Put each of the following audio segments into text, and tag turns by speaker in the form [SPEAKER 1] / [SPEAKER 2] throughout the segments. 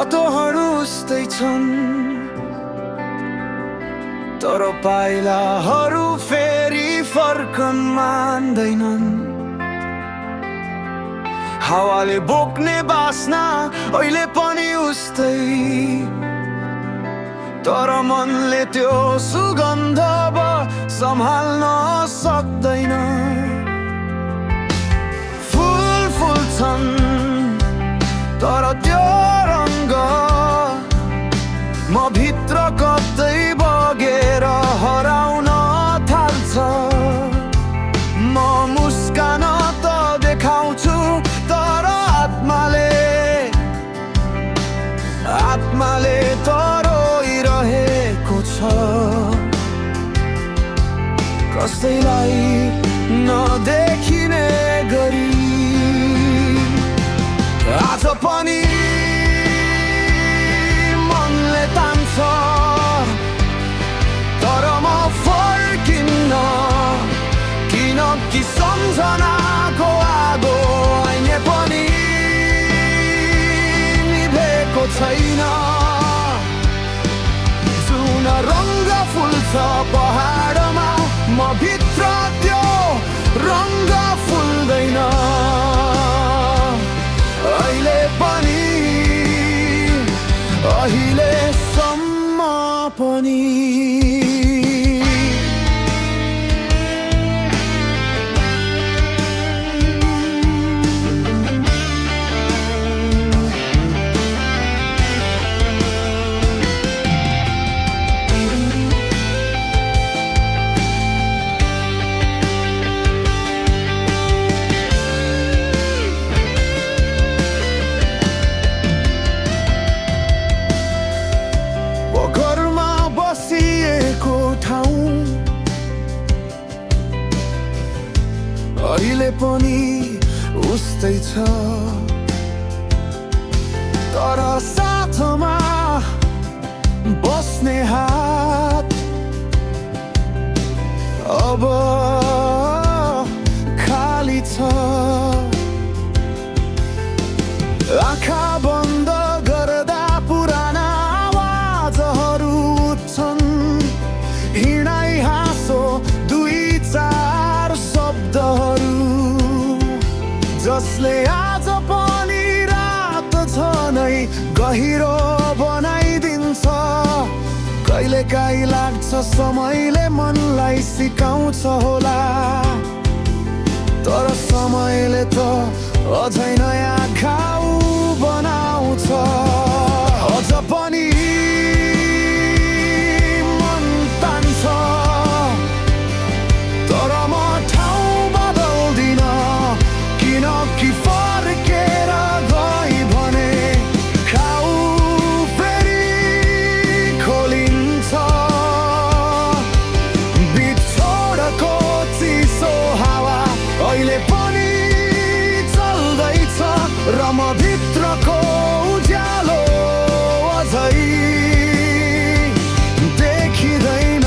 [SPEAKER 1] बाटोहरू उस्तै छन् तर पाइलाहरू फेरि फर्कन मान्दैनन्। हावाले बोक्ने बास्ना अहिले पनि उस्तै, तर मनले त्यो सुगन्ध अब सम्हाल्न सक्दैन। फुल फुल्छन् तर त्यो रङ्ग म भित्र कतै बगेर हराउन थाल्छ। म मुस्कान त देखाउँछु तर आत्माले त रोइरहेको छ। कसैलाई नदेखिने गरी आज पनि मनले तान्छ, तर म फर्किन्न किनकि सम्झनाको आगो अहिले पनि निभेको छैन। जुन रङ्ग फुल्छ पहाडमा म भित्र त्यो रङ्ग फुल्दैन अहिले पनि, अहिलेसम्म पनि। घरमा बसिएको ठाउँ अहिले पनि उस्तै छ, तर साथमा बस्ने हात अब खाली छ। आँखा बन्द गर्दा पुराना आवाजहरू उठ्छन्, हिँडाइ हाँसो दुई चार शब्दहरू जसले आज पनि रात झनै गहिरो बनाइदिन्छ। कहिलेकाहीँ लाग्छ समयले मनलाई सिकाउँछ होला, तर समयले त अझै नयाँ घाउ बनाउँछ। अझ पनि मन तान्छ तर म ठाउँ बदल्दिन किनकि फर्केर गई भने घाउ फेरि खोलिन्छ। बिछोडको चिसो हावा अहिले पनि चल्दैछ र म भित्रको उज्यालो अझै देखिँदैन।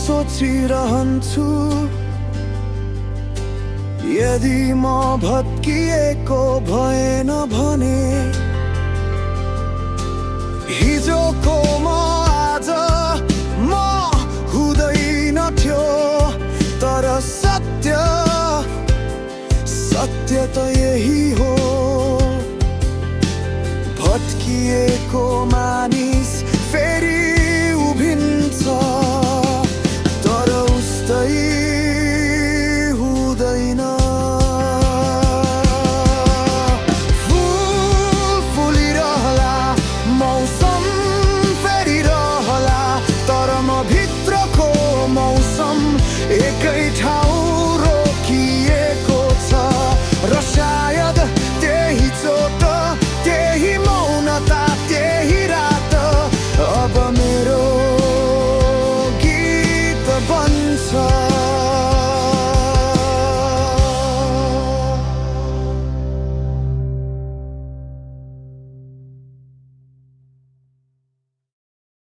[SPEAKER 1] सोचिरहन्छु यदि म भत्किएको भएन भने हिजोको म आज म हुँदैन थियो। तर सत्य त यही हो, भत्किएको मानिस